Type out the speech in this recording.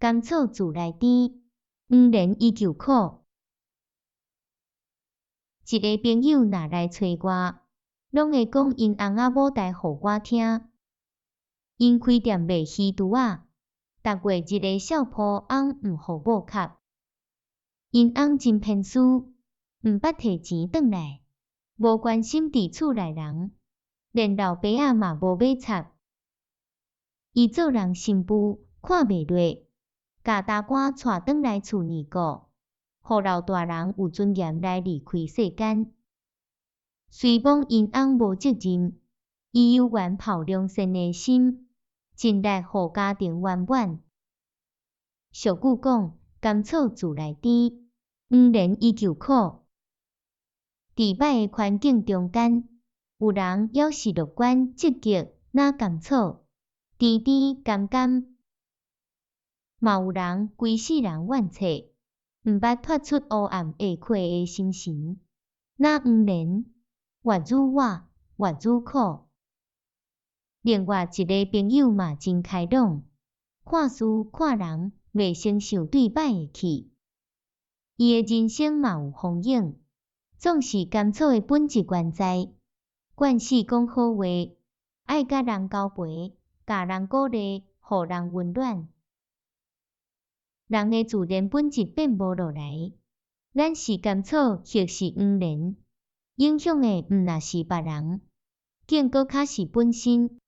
甘草自來甜，黃連依舊苦。一个朋友若來揣我，攏會講𪜶翁仔某代予我聽。𪜶開店賣魚櫥仔，逐月一个數鋪翁毋予某磕。𪜶翁真偏私，毋捌提錢轉來，無關心佇厝內人，連老爸仔嘛無欲插。伊做人新婦看袂落，共大官帶轉來厝內顧，予老大人有尊嚴來離開世間。雖罔𪜶翁無責任，伊猶原抱良善的心，盡力予家庭圓滿。俗語講，甘草自來甜，黃連依舊苦。佇歹的環境中間，有人猶是樂觀積極，若甘草，甜甜甘甘；嘛有人規世人怨嗟，毋捌脫出烏暗下溪的心神，若黃連，越煮活越愈苦。另外一个朋友嘛真開朗，看事看人袂先想對歹的去。伊的人生嘛有風影，總是甘草的本質原在。慣勢講好話，愛佮人交陪，共人鼓勵，予人溫暖。人的自然本質變無落來，咱是甘草抑是黃連，影響的毋但是別人，更閣較是本身。